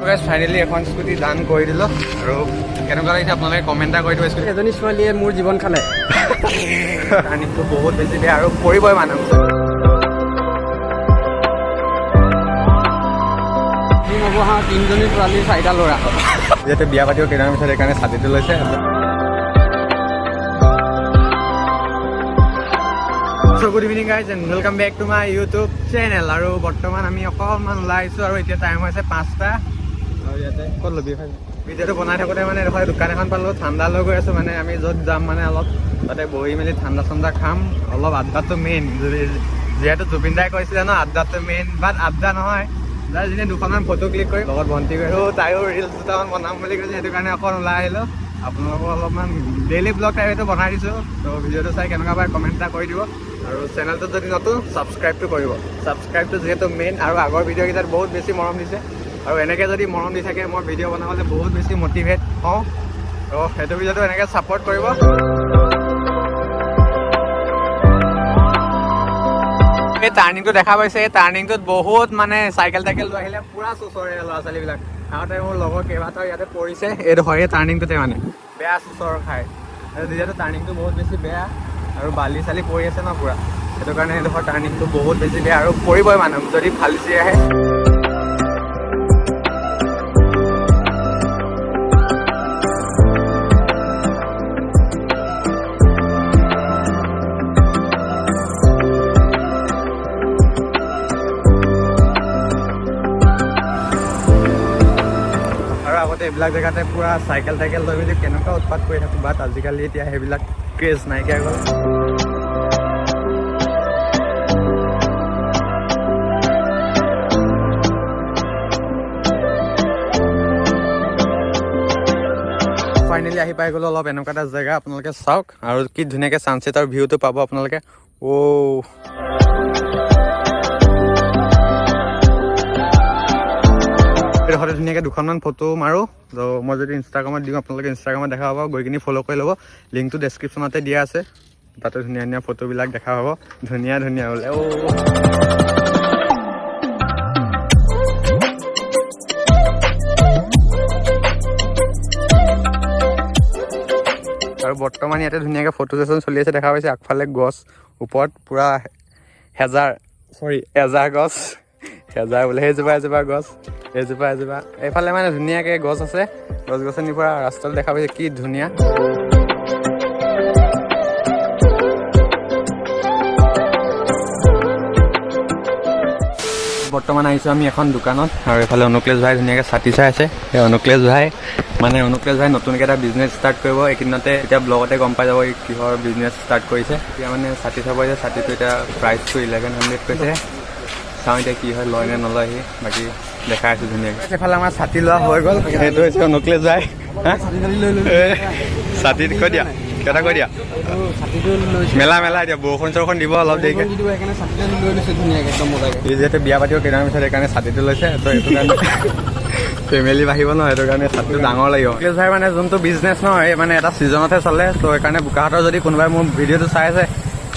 Finally এখন scooty ডান কৰি দিলোঁ। আৰু কেনেকুৱা লাগিছে আপোনালোকে কমেণ্ট এটা কৰি দিব। স্কুটি এজনী ছোৱালীয়ে মোৰ জীৱন খালে। টাৰ্ণিংটো বহুত বেছি বেয়া আৰু পৰিবই মানুহ। নবহাওঁ, তিনিজনী ছোৱালী, চাৰিটা ল'ৰা। যিহেতু বিয়া পাতিব কেইদিনমান পিছত, সেইকাৰণে ছাতিটো লৈছে। So good evening guys and welcome back to my YouTube channel. আৰু বৰ্তমান আমি অকণমান ওলাই আহিছোঁ আৰু এতিয়া টাইম হৈছে 5টা। আৰু ইয়াতে ক'ত ল'বি? ভিডিঅ'টো বনাই থাকোঁতে মানে এডোখৰ দোকান এখন পালোঁ, ঠাণ্ডা লৈ গৈ আছোঁ। মানে আমি য'ত যাম, মানে অলপ তাতে বহি মেলি ঠাণ্ডা চাণ্ডা খাম, অলপ আড্ডাটো মেইন। যিহেতু জুবিন দাই কৈছিলে ন, আড্ডাটো মেইন। বাট আড্ডা নহয়, যাৰ যোনে দুখনমান ফটো ক্লিক কৰি লগত ভণ্টি গৈ তাইও ৰিলচ দুটামান বনাম বুলি কৈছে, সেইটো কাৰণে অকণ ওলাই আহিলোঁ। আপোনালোকক অলপমান ডেইলি ব্লগ টাইপ এইটো বনাই দিছোঁ। ত' ভিডিঅ'টো চাই কেনেকুৱা পায় কমেণ্ট এটা কৰি দিব আৰু চেনেলটোত যদি নতুন, ছাবস্ক্ৰাইবটো কৰিব। ছাবস্ক্ৰাইবটো যিহেতু মেইন। আৰু আগৰ ভিডিঅ'কেইটাত বহুত বেছি মৰম দিছে আৰু এনেকৈ যদি মৰম দি থাকে, মই ভিডিঅ' বনাবলৈ বহুত বেছি মটিভেট হওঁ। ত' সেইটো ভিডিঅ'টো এনেকৈ ছাপৰ্ট কৰিব। এই টাৰ্ণিংটো দেখা পাইছে? এই টাৰ্ণিংটোত বহুত মানে চাইকেল টাইকেল লৈ আহিলে পুৰা চুচৰে ল'ৰা ছোৱালীবিলাক। আগতে মোৰ লগৰ কেইবাটাও ইয়াতে পৰিছে এইডোখৰ এই টাৰ্ণিংটোতে, মানে বেয়া চুচৰ খায়। আৰু যিহেতু টাৰ্ণিংটো বহুত বেছি বেয়া আৰু বালি চালি পৰি আছে ন পুৰা, সেইটো কাৰণে এইডোখৰ টাৰ্ণিংটো বহুত বেছি বেয়া আৰু পৰিবই মানুহ যদি ফালিচি আহে। আৰু আগতে এইবিলাক জেগাতে পুৰা চাইকেল টাইকেল লৈ মেলি কেনেকুৱা উৎপাত কৰি থাকোঁ। বাট আজিকালি এতিয়া সেইবিলাক ক্ৰেজ নাইকিয়া হৈ গ'ল। ফাইনেলি আহি পাই গ'লো অলপ এনেকুৱা এটা জেগা, আপোনালোকে চাওক আৰু কি ধুনীয়াকৈ ছানছেটৰ ভিউটো পাব আপোনালোকে। অ' এইডোখৰতে ধুনীয়াকৈ দুখনমান ফটো মাৰোঁ। ত' মই যদি ইনষ্টাগ্ৰামত দিওঁ, আপোনালোকে ইনষ্টাগ্ৰামত দেখা পাব, গৈ কিনি ফ'ল' কৰি ল'ব। লিংকটো ডেছক্ৰিপশ্যনতে দিয়া আছে। তাতে ধুনীয়া ধুনীয়া ফটোবিলাক দেখা পাব, ধুনীয়া ধুনীয়া বোলে। অ' আৰু বৰ্তমান ইয়াতে ধুনীয়াকৈ ফটো ছেশ্যন চলি আছে, দেখা পাইছে। আগফালে গছ, ওপৰত পূৰা হেজাৰ, চৰি, এজাৰ গছ, হেজাৰ বোলে, সেইজোপা এজোপা গছ, এইজোপা এজোপা, এইফালে মানে ধুনীয়াকৈ গছ আছে, গছ গছনিৰ পৰা ৰাস্তাটো দেখা পাইছে কি ধুনীয়া। বৰ্তমান আহিছোঁ আমি এখন দোকানত আৰু এইফালে অনুক্লেশ ভাই ধুনীয়াকৈ ছাতি চাই আছে। সেই অনুক্লেশ ভাই, মানে অনুক্লেশ ভাই নতুনকৈ এটা বিজনেছ ষ্টাৰ্ট কৰিব এইকেইদিনতে। এতিয়া ব্লগতে গম পাই যাব ই কিহৰ বিজনেছ ষ্টাৰ্ট কৰিছে। এতিয়া মানে ছাতি চাব আহিছে। ছাতিটো এতিয়া প্ৰাইচটো 1100 কৈছে। চাওঁ এতিয়া কি হয়, লয় নে নলয় সি। বাকী দেখাই আছোঁ ধুনীয়াকৈ। এইফালে আমাৰ ছাতি লোৱা হৈ গ'ল। সেইটো হৈছে অনুক্লেশ ভাই। হা? এ, ছাতি কৈ দিয়া, কিবা এটা কৈ দিয়া। ছাতিটো লৈছোঁ। মেলা মেলা, এতিয়া বৰষুণ চৰষুণ দিব অলপ দেৰিকৈ। দি দিব, সেইকাৰণে ছাতিটো লৈ লৈছোঁ ধুনীয়াকৈ একদম মজাকৈ। সি যিহেতু বিয়া পাতিব কেইদিনমান পিছত, সেইকাৰণে ছাতিটো লৈছে। ত' সেইটো কাৰণে ফেমিলি বাঢ়িব ন, সেইটো কাৰণে ছাতিটো ডাঙৰ লাগিব। ভাই মানে যোনটো বিজনেছ ন, এই মানে এটা ছিজনতহে চলে। ত' সেইকাৰণে বোকাখাতৰ যদি কোনোবাই মোৰ ভিডিঅ'টো চাই আছে,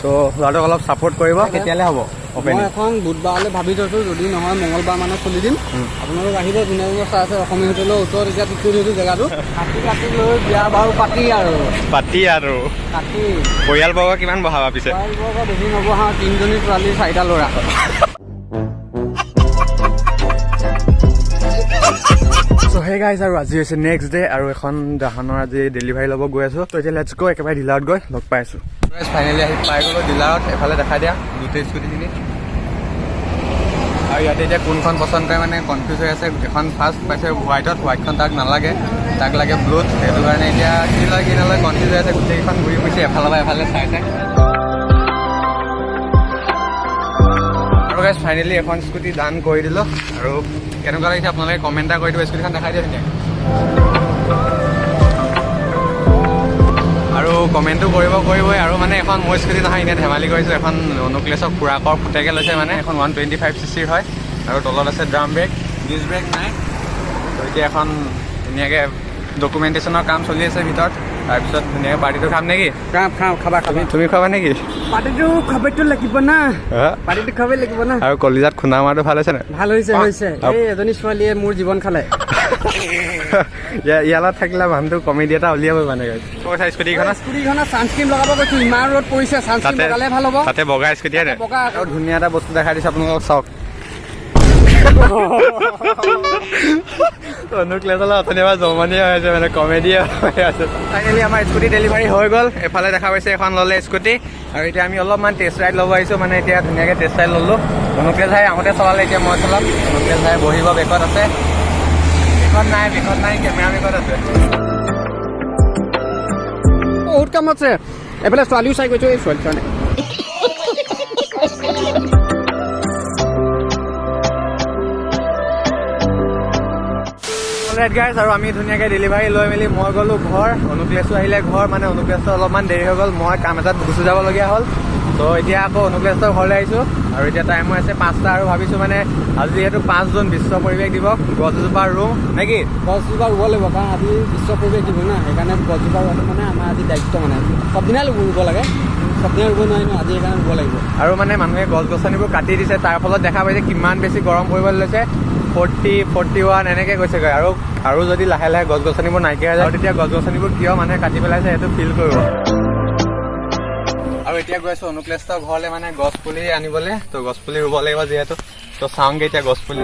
ত' ল'ৰাটোক অলপ ছাপৰ্ট কৰিব। কেতিয়ালৈ হ'ব অপেনিং? মই এখন বুধবাৰলৈ ভাবি থৈছোঁ, যদি নহয় মঙলবাৰ মানে খুলি দিম। আপোনালোক আহিব, ধুনীয়া ধুনীয়া চাই আছে। অসমীয়া হোটেলৰ ওচৰত এতিয়া ঠিক কৰি থৈছোঁ জেগাটো। কাটি কাটি লৈ বিয়া বাৰু পাতি আৰু পাতি আৰু কাটি পৰিয়ালবৰ্গ কিমান বঢ়াবা পিছে? পৰিয়ালবৰ্গ বেছি নবঢ়াওঁ, তিনিজনী ছোৱালী, চাৰিটা ল'ৰা। চ' সেই গাইজ, আৰু আজি হৈছে নেক্সট ডে আৰু এখন বাহনৰ আজি ডেলিভাৰী ল'ব গৈ আছোঁ। ত' এতিয়া let's গ', একেবাৰে ডিলাৰত গৈ লগ পাই আছোঁ। ফাইনেলি আহি পাই গ'লোঁ ডিলাৰত। এফালে দেখাই দিয়া গোটেই স্কুটিখিনি। আৰু ইয়াতে এতিয়া কোনখন পচন্দ কৰে মানে কনফিউজ হৈ আছে। এখন ফাৰ্ষ্ট পাইছে হোৱাইটত, হোৱাইটখন তাক নালাগে, তাক লাগে ব্লুত। সেইটো কাৰণে এতিয়া কি লয় কি নলয় কনফিউজ হৈ আছে। গোটেইকেইখন ঘূৰি ফুৰিছে এফালৰ পৰা এফালে চাই চাই। আৰু গাইজ, ফাইনেলি এখন স্কুটি ডান কৰি দিলোঁ। আৰু কেনেকুৱা লাগিছে আপোনালোকে কমেণ্ট এটা কৰি দিব। স্কুটিখন দেখাই দিয়া ধুনীয়াকৈ। আৰু কমেণ্টটো কৰিব কৰিবই। আৰু মানে এখন মোৰ স্কুটি নহয়, এনেই ধেমালি কৰিছোঁ। এখন অনুক্লেছৰ খুৰাকৰ পুতেকে লৈছে। মানে এখন 125 চি চিৰ হয় আৰু তলত আছে ড্ৰাম ব্ৰেক, ডিছ ব্ৰেক নাই। ত' এতিয়া এখন ধুনীয়াকৈ ডকুমেণ্টেশ্যনৰ কাম চলি আছে ভিতৰত। তাৰপিছত ধুনীয়াকৈ পাৰ্টিটো খাম নেকি? খাম খাম, খাবা খাবা। তুমি খাবা নেকি? পাৰ্টিটো খাবতো লাগিব না। পাৰ্টিটো খাবই লাগিব না। আৰু কলিজাত খুন্দা মৰাটো ভাল হৈছে নাই? ভাল হৈছে, হৈছে। এই এজনী ছোৱালীয়ে মোৰ জীৱন খালে। ইয়াৰ লগত থাকিলে মানুহটো কমেডি এটা উলিয়াবই মানে। স্কুটিখনত স্কুটিখনত ছানস্ক্ৰীম লগাব কৈছো, ইমান ৰ'দ পৰিছে, ছানস্ক্ৰীম লগালে ভাল হ'ব। তাতে বগা স্কুটি হয়। বগা। আৰু ধুনীয়া এটা বস্তু দেখাই দিছো আপোনালোকক, চাওক। অনুক্লেছলৈ অথনি এবাৰ জমনি হৈ আছে, মানে কমেডি হৈ আছে। ফাইনেলি আমাৰ স্কুটি ডেলিভাৰী হৈ গ'ল। এফালে দেখা পাইছে এখন ল'লে স্কুটি। আৰু এতিয়া আমি অলপমান টেষ্ট ৰাইড ল'ব আহিছোঁ। মানে এতিয়া ধুনীয়াকৈ টেষ্ট ৰাইড ল'লোঁ। অনুক্লেছ ভাই আহোঁতে চলালে, এতিয়া মই চলাম। অনুক্লেছ ভাই বহিব, বেকত আছে। বেকত নাই, বেকত নাই, কেমেৰা বেকত আছে। বহুত কাম আছে এইফালে। ছোৱালীও চাই গৈছো, এই ছোৱালী চোৱা নাই। ৰাইট গাইজ, আৰু আমি ধুনীয়াকৈ ডেলিভাৰী লৈ মেলি মই গ'লোঁ ঘৰ, অনুক্লেছো আহিলে ঘৰ। মানে অনুক্লেছৰ অলপমান দেৰি হৈ গ'ল, মই কাম এটাত গুচি যাবলগীয়া হ'ল। ত' এতিয়া আকৌ অনুক্লেছৰ ঘৰলৈ আহিছোঁ আৰু এতিয়া টাইম হৈ আছে 5টা। আৰু ভাবিছোঁ মানে আজি যিহেতু 5 জুন, বিশ্ব পৰিৱেশ দিৱস, গছ এজোপা ৰুওঁ নেকি? গছজোপা ৰুব লাগিব, কাৰণ আজি বিশ্ব পৰিৱেশ দিৱস না, সেইকাৰণে গছজোপা ৰোৱাটো মানে আমাৰ আজি দায়িত্ব। মানে চবদিনাই ৰুব লাগে, চবদিনাই ৰুব নোৱাৰি ন, আজি সেইকাৰণে ৰুব লাগিব। আৰু মানে মানুহে গছ গছনিবোৰ কাটি দিছে, তাৰ ফলত দেখা পাইছে কিমান বেছি গৰম পৰিবলৈ লৈছে। 40, 41 এনেকৈ গৈছেগৈ। আৰু যদি লাহে লাহে গছ গছনিবোৰ নাইকিয়া হৈ যায়, তেতিয়া গছ গছনিবোৰ কিয় মানুহে কাটি পেলাইছে সেইটো ফিল কৰিব। আৰু এতিয়া গৈ আছো অনুক্লেশৰ ঘৰলৈ, মানে গছ পুলি আনিবলৈ। ত' গছ পুলি ৰুব লাগিব যিহেতু, ত' চাওঁগে এতিয়া গছ পুলি।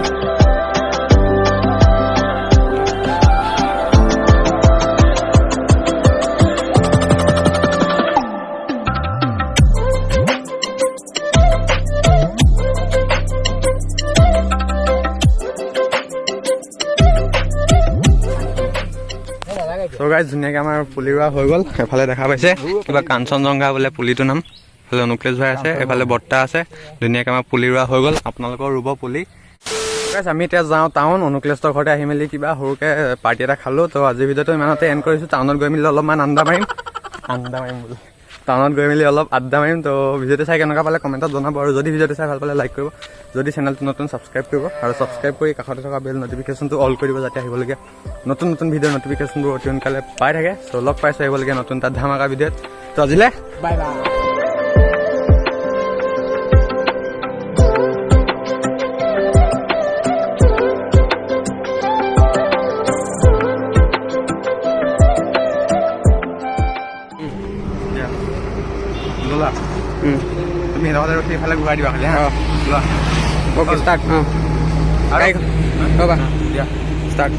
ত' গাইজ, ধুনীয়াকৈ আমাৰ পুলি ৰোৱা হৈ গ'ল। এফালে দেখা পাইছে কিবা কাঞ্চনজংঘা বোলে পুলিটোৰ নাম। এফালে অনুক্লেশ ভাই আছে, এফালে বৰ্তা আছে। ধুনীয়াকৈ আমাৰ পুলি ৰোৱা হৈ গ'ল। আপোনালোকৰ ৰুব পুলি। গাইজ, আমি এতিয়া যাওঁ টাউন। অনুক্লেশৰ ঘৰতে আহি মেলি কিবা সৰুকৈ পাৰ্টি এটা খালোঁ। ত' আজিৰ ভিডিঅ'টো ইমানতে এণ্ড কৰিছোঁ। টাউনত গৈ মেলি অলপমান আণ্ডা মাৰিম, আণ্ডা মাৰিম বোলে, টাউনত গৈ মেলি অলপ আড্ডা মাৰিম। ত' ভিডিঅ'টো চাই কেনেকুৱা পালে কমেণ্টত জনাব আৰু যদি ভিডিঅ'টো চাই ভাল পালে লাইক কৰিব, যদি চেনেলটো নতুন ছাবস্ক্ৰাইব কৰিব আৰু ছাবস্ক্ৰাইব কৰি কাষতে থকা বেল নটিফিকেশ্যনটো অল কৰি দিব, যাতে আহিবলগীয়া নতুন নতুন ভিডিঅ'ৰ নটিফিকেশ্যনবোৰ অতি সোনকালে পাই থাকে। চ' লগ পাইছোঁ আহিবলগীয়া নতুন এটা ধামাকা ভিডিঅ'ত। ত' আজিলে বাই বাই। লোলা। তুমি সেইডোখৰতে ৰখি এইফালে ঘূৰাই দিবা খালি, হা। লোৱা। Okay, start. অঁ, আৰু ৰ'বা। দিয়া। ষ্টাৰ্ট।